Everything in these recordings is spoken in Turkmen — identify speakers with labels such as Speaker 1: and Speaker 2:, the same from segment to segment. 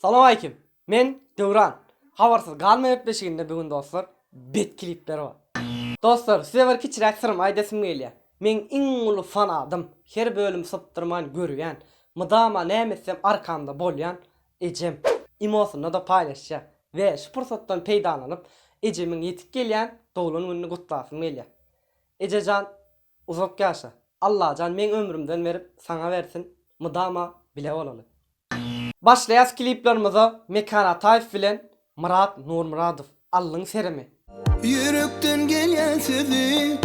Speaker 1: Salowmalikim. Men Döwran. Habarsyz galma gepleşiginde bu gün dostlar bet klipler bar. Dostlar size bir kiçiräk syrymy aýdasym gelýär. Meň iň uly fanadym, her bölüm sypdyrman görýän, mydama näme etsem arkamda bolýan ejem. Imosynda-da paýlaşýar. We şu pursatdan peýdalanyp ejemiň ýetip gelýän doglan gününi gutlasym gelýär. Ejejan Uzak ýaşa. Allajan meň ömrümden berip saňa bersin mydama bile bolaly. Başlaýas kliplerimize Mekan Ataýew bilen Myrat Nurmyradow Allyň serimi.
Speaker 2: Ýürekden gelýän sözi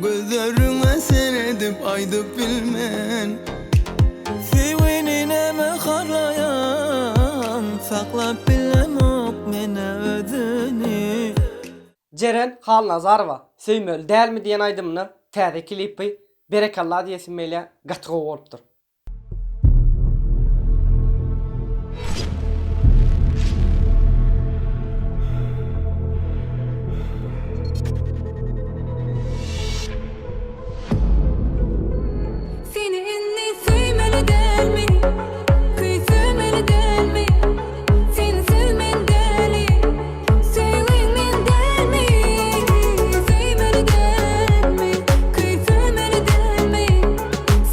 Speaker 2: Gözleriňe seredip aýdyp bilmen.
Speaker 3: Söýgini näme harlaýaň Saklap bilemok menä özüni.
Speaker 1: Jeren Halnazarowa Söýmeli dälmi diýen aýdymyna täze klipi berekella diýesim gelýär gaty gowy bolupdyr.
Speaker 4: Seni indi söýmeli dälmi, küýsemeli dälmi, Sensiz men däli, söýgiň men dälmi, Söýmeli dälmi, küýsemeli dälmi,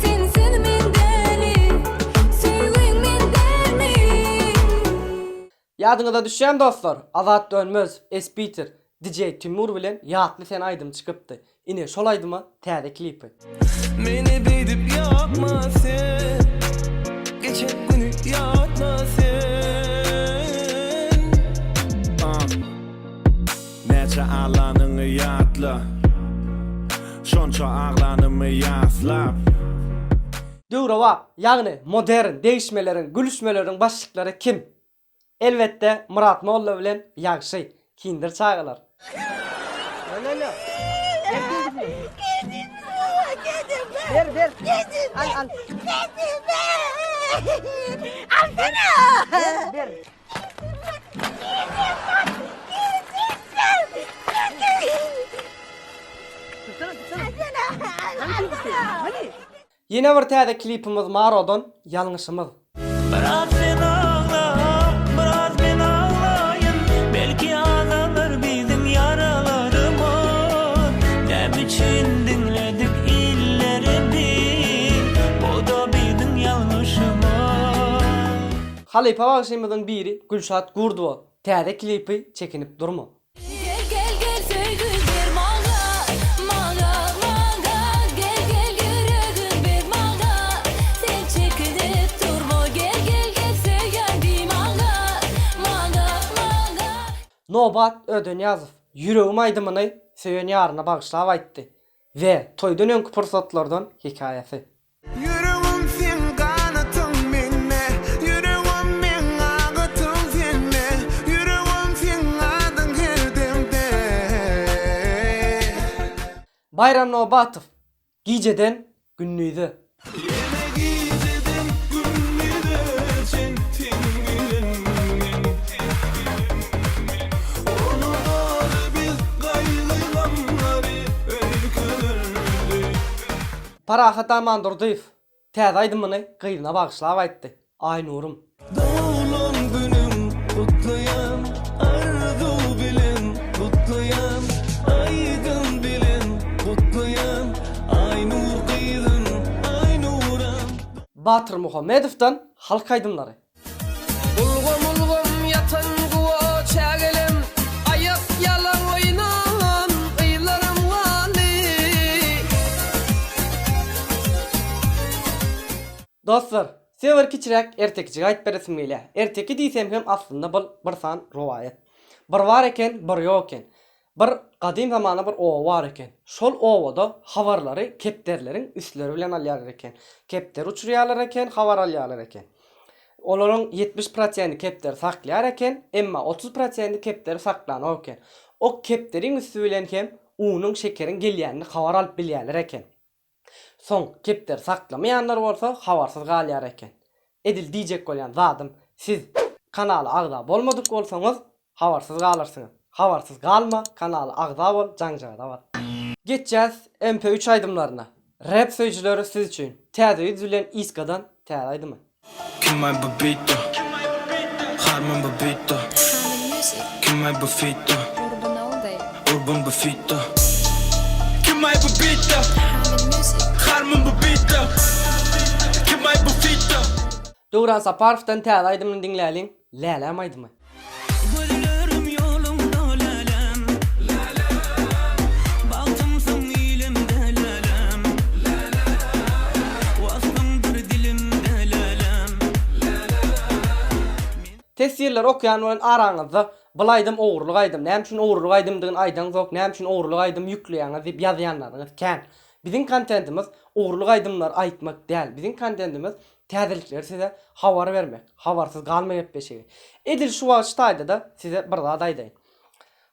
Speaker 4: Sensiz men däli, söýgiň men dälmi.
Speaker 1: Ýadyňyza düşýämi dostlar, Azat Dönmez, Espiter, DJ Timur bilen Ýatly sen aýdymy çykypdy. Ine şol aýdyma täze klipi.
Speaker 2: Meni beýdip ýakma sen Geçen güni ýatla sen
Speaker 5: Näçe aglanyňy ýatla Şonça aglanymy ýaslap.
Speaker 1: Döwrebap, ýagny modern degişmeleriň, gülüşmeleriň başlyklary kim? Elbetde Myrat molla bilen Ýagşy, kindir çagalar. Ýene bir täze klipimiz Marodan Ýalňyşymyz.
Speaker 3: Biraz sen agla, biraz men aglaýyn, Belki azalar biziň ýaralarymyz. Näme üçin diňledik illeri biz, Bu-da biziň ýalňyşymyz.
Speaker 1: Halypa bagşymyzyň biri Gülşat Gurdowa täze klipi çekinip durma.
Speaker 4: Gel gel gel söýgü ber maňa maňa maňa gel gel ýüregim ber maňa sen çekinip durma gel gel gel söýýän diý maňa maňa maňa.
Speaker 1: Nobat Ödenyýazow Ýüregim aýdymyny söýen ýaryna bagyşlap aýtdy we toýdan öňki pursatlardan hekaýasy.
Speaker 2: Ýüregim seň ganatyň mende Ýüregim meň agatym sende Ýüregim seň adyň her demde.
Speaker 1: Baýram Nobatow, Gijeden gündize.
Speaker 2: Ýene gijeden gündize çen seň bilen men.
Speaker 5: Unudaly biz gaýgy-gamlary öýkelerdi.
Speaker 1: Parahat Amandurdyýew täze aýdymyny gyzyna bagyşlap aýtdy, Aýnurym.
Speaker 2: Doglan günüň gutlaýan, arzuw bilen gutlaýan, aýdym bilen gutlaýan, Aýnur gyzym, Aýnuram.
Speaker 1: Batyr Muhammedowdan halk aýdymlary.
Speaker 6: Ulgam-ulgam ýatan guwa çägelem, Aýak ýalaň oýnan gyzlaram galdy.
Speaker 1: Dostlar, size bir kiçiräk ertekijik aýdyp beresim gelýär. Erteki diýsem hem aslynda bul bir san rowaýat. Bir bar eken, bir ýok eken. Bir gadym zamanda bir oba bar eken. Şol obada habarlary kepderileriň üstleri bilen alýarlar eken. Kepderi uçurýarlar eken, habar alýarlar eken. Olaryň 70 prosendi kepderi saklaýar eken, emma 30 prosendi kepderi saklanok eken. O kepderiň üsti bilen hem unuň, şekeriň gelýänini habar alyp bilýärler eken. Soň kepderi saklamaýanlar bolsa habarsyz galýar eken. Edil diýjek bolýan zadym siz kanala agza bolmadyk bolsaňyz habarsyz galarsyňyz. Habarsyz galma kanala agza bol jaňjagaza bas. Geçýäs MP üç aýdymlaryna. Rap söýüjileri siz üçin Täze ýüz bilen Iskadan täze aýdymy.
Speaker 2: Kim aý bu beatde? Harman bu beatda Kim-aý bu featda Urban bu featda Kim-aý bu beatda Harman bu beatda Kim-aý bu featda.
Speaker 1: Döwran Saparowdan täze aýdymyny diňläliň, Läläm aýdymy.
Speaker 3: Gözlerim ýoluňda läläm Bagtymsyň ilimde läläm Waspyňdyr dilimde läläm.
Speaker 1: Teswirleri okýan bolan araňyzda bul aýdym ogurlyk aýdym, näme üçin ogurlyk aýdymdygyny aýdaňzok, näme üçin ogurlyk aýdym ýükleýäňiz diýip ýazýanlaryňyz kän. Biziň kontentimiz ogurlyk aýdymlary aýtmak däl. Biziň kontentimiz Täzelikleri size habar bermek, habarsyz galma gepleşigi. Edil şu wagt şu taýda-da size bir zat aýdaýyn.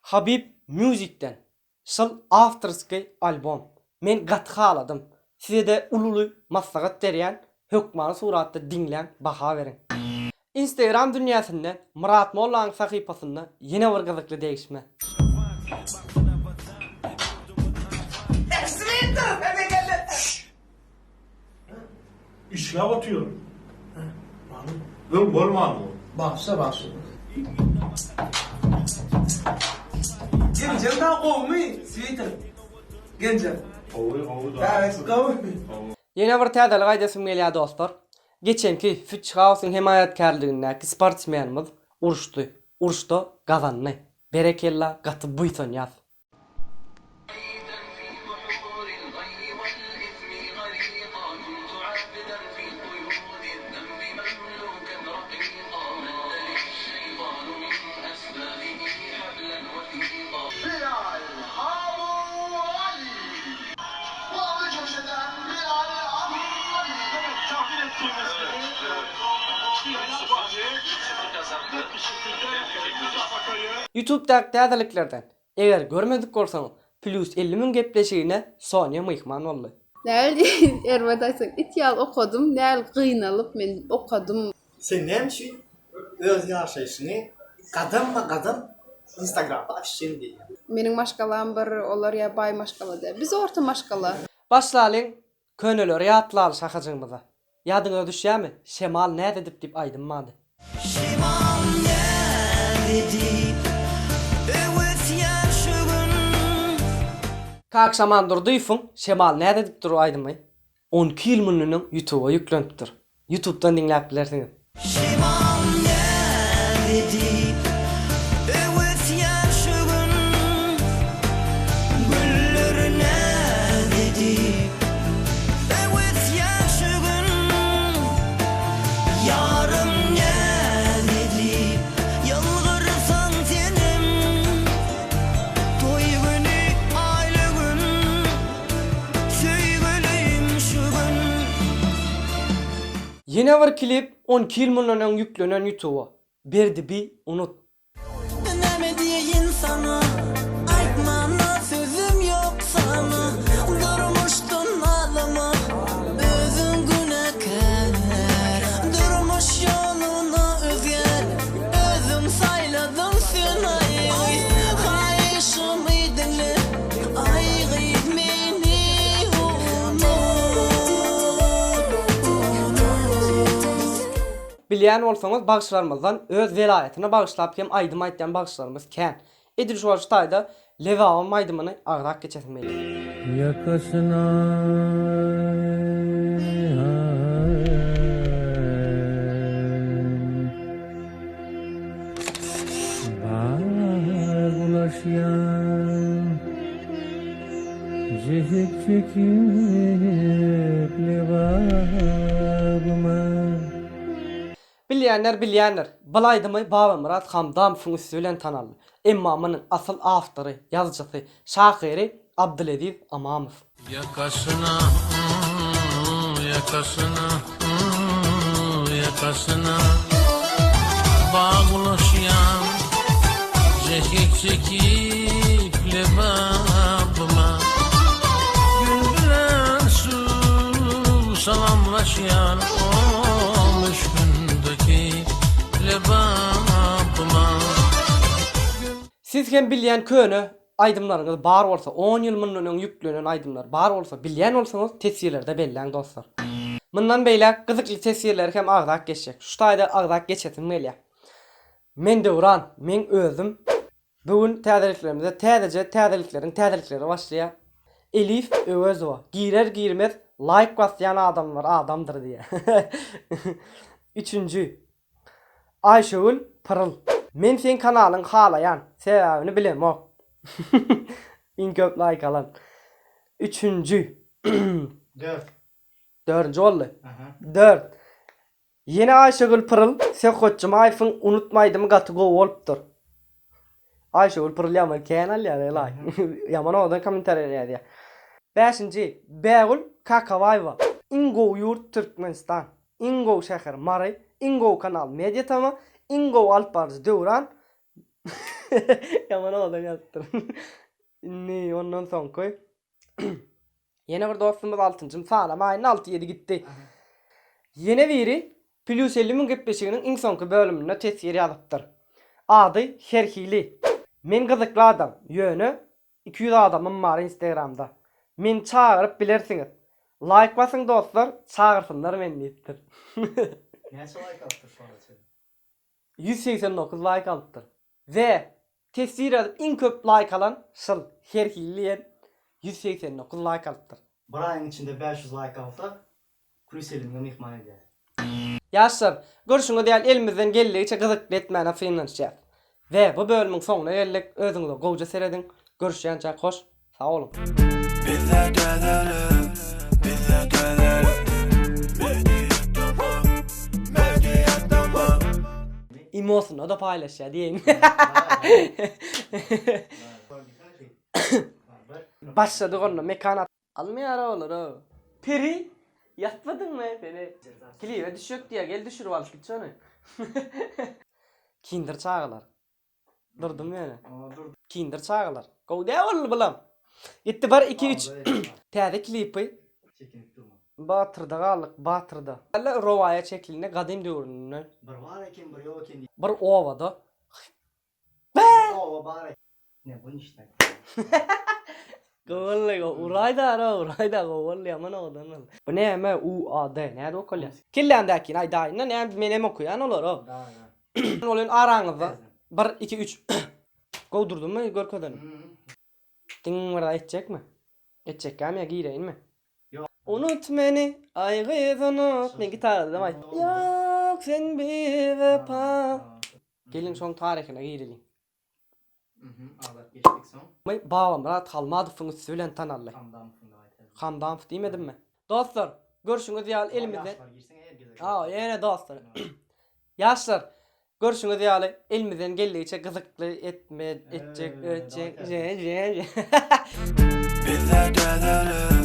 Speaker 1: Habib Musicden şyl awtorskiý albom. Men gaty haladym. Size-de uly-uly maslahat berýän, hökmany suratda diňläň, baha beriň. Instagram dünýäsinde Myrat Mollanyň sahypasynda ýene bir gyzykly degişme.
Speaker 7: Işläp otyryn. Öň bolmandy ol.
Speaker 6: Bagşa bagşa. Genjem da gowumy switer. Genjem.
Speaker 7: Gowy gowy da.
Speaker 6: Gowy.
Speaker 1: Ýene bir täzelik aýdasym gelýär dostlar. Geçenki Fitch House-yň hemaýatkärligindäki sportsmenimiz uruşdy. Uruşda gazandy. Berekella gaty buýsanýas. Ýutubdaky täzeliklerden Eger görmedik bolsaňyz Plýus 50 müň gepleşigine Sonýa myhman boldy.
Speaker 8: Näl diýeýin erbet aýtsaň it ýaly okadym näl gynalyp men okadym.
Speaker 9: Sen näme üçin öz ýaşaýşyňy gadamba-gadam Instagramda açjyn diýýäň?
Speaker 8: Meniň maşgalam bir olar ýa baý maşgala däl. Biz orta maşgala.
Speaker 1: Başlalyň Köneleri ýatlaly şahajygymyza. Ýadyňyza düşýämi, Şemal näz edip diýip aýdym bardy.
Speaker 3: Şemal näz edip öwüsýär şu gün.
Speaker 1: Kakşaman Durdyýewiň Şemal näz edip dur aýdymy 12 ýyl mundan öň ýutuba ýüklenipdir. Ýutubdan diňläp bilersiňiz.
Speaker 3: Şemal näz edip öwüsýär şu gün Güller näz edip öwüsýär şu gün Ýarym näz edip ýylgyrsaň senem Toý güni aýly gün Söýgülim şu gün.
Speaker 1: Ýene bir klip 12 ýyl mundan öň ýüklenen ýutuba. Berdi bi unut.
Speaker 3: Näme diýeýin saňa Aýtmana sözüm ýok sana Durmuşdan alama Özüň günäkär Durmuş ýoluna özgär Özüň saýladyň sen aý Haýyşymy diňle Aý gyz meni unut unut.
Speaker 1: Bilýän bolsaňyz bagşylarymyzdan öz welaýatyna bagyşlap hem aýdym aýtýan bagşylarymyz kän. Edil şu wagt şu taýda Lebabym aýdymyny agzap geçesim gelýär.
Speaker 2: Ýakasyna Bag ulaşýan Jehek çekip Lebabyma.
Speaker 1: Bilýänler bilýändir, bul aýdymy Babamyrat Hamdamowyň üsti bilen tanaldy. Emma munuň asyl awtory, ýazyjysy, şahyry Abdyleziz Amamow.
Speaker 2: Ýakasyna, ýakasyna, ýakasyna Bag ulaşýan Jehek çekip lebabyma Gün bilen su salamlaşýan O müşkündeki lebabyma.
Speaker 1: Siz hem bilýän köne Aýdymlaryňyz bar bolsa on ýyl mundan öň ýüklenen aýdymlar bar bolsa bilýän bolsaňyz teswirlerde belläň dostlar. Mundan beýläk gyzykly teswirleri hem agzap geçjek. Şu taýda agzap geçesim gelýär. Men Döwran, meň özüm. Bu gün täzeliklerimize täzeje täzelikleriň täzelikleri başlaýar. Elif Öwezowa, girer girmez laýk basýan adamlar adamdyr diýýär. Üçünji. Aýşögül Pyryl. Men seň kanalyňy halaýan, sebäbini bilemok. Iň köp laýk alan. Üçünji.
Speaker 9: Dört.
Speaker 1: Dördünji boldy. Dört. Ýene Aýşegül Pyryl, Söhbet Jumaýewiň Unutma aýdymy gaty gowy bolupdyr. Aýşegül Pyryl ýaman kän alýar laýk. Ýaman owadan kommentariýa ýazýar. Bäşinji, Bägül Kakabaýewa, Iň gowy ýurt Türkmenistan. Iň gowy şäher Mary. Iň gowy kanal Media Tama. Iň gowy alyp baryjy Döwran. Ýaman owadan ýazypdyr. Indi ondan soňky Ýene bir dostumyz altynjym sanamaýyn alty ýedi gitdi. Ýene biri Plýus 50 müň gepleşiginiň iň soňky bölüminde teswir ýazypdyr. Ady her hili. Men gyzykly adam, ýöne 200 adamym bar instagramda. Meni çagyryp bilersiňiz. Laýk basyň dostlar, çagyrsynlar meni diýipdir.
Speaker 9: Näçe laýk alypdyr şu ara çenli?
Speaker 1: 189 laýk alypdyr. We teswir ýazyp iň köp laýk alan şyl her hili diýen 189 laýk alypdyr.
Speaker 9: Bir aýyň içinde 500 laýk alsak Plus elimiňe myhman edýäs.
Speaker 1: Ýaşlar, görşüňiz ýaly elimizden geldigiçe gyzykly etmäne synanyşýas. We bu bölümiň soňuna geldik, özüňize gowja serediň, görüşýänçäk hoş, sag boluň.
Speaker 2: Bizde täzelik, bizde täzelik Media tama, media tama.
Speaker 1: Imosynda-da paýlaşýar diýeýin. Başladyk onda Mekan Almaýar olar-ow. Peri, ýatmadyňmy seni? Klibe düşjek diýýär, gel düşürip alyp git şony. Kindir çagalar. Durdum ýöne. Kindir çagalar. Gowy däl boldy bulam. Gitdi bir, iki, üç. Täze klipi.
Speaker 9: Çekinip durma.
Speaker 1: Batyrda galdyk, Batyrda. Rowaýat şeklinde gadym döwründen.
Speaker 9: Bir bar eken, bir ýok eken diýip.
Speaker 1: Bir obada.
Speaker 9: Bir oba bar eken. Ne bu niştek.
Speaker 1: Gowy boldy, gowy. Uraý-da, ara, uraý-da, gowy boldy, ýaman owadan boldy. Bu näme, U, A, D, nädip okalýar? Kellämdäkini aýdaýyn-da, näme, menem okaýan olary. Ol indi araňyzda, bir, iki, üç. Gowy durdummy görkezenim? Diň bir zat etjekmi? Etjekkämi ýa gireýinmi? Unut meni, aý gyz unut. Men gitarada-da aýtdym. Ýok, sen biwepa. Geliň şoň taryhyna gireliň.
Speaker 9: Agzap geçdik soň.
Speaker 1: Babamyrat Halmadowyň üsti bilen tanaldy.
Speaker 9: Hamdamowyň da aýtardy.
Speaker 1: Hamdamow diýmedimmi? Dostlar, görşüňiz ýaly elimizden
Speaker 9: Ýaşlar girsin her gezek.
Speaker 1: Hawa, ýene dostlar. Ýaşlar, görşüňiz ýaly elimizden geldigiçe gyzykly etme etjek ötjek je je je.
Speaker 2: Bizde täzelik.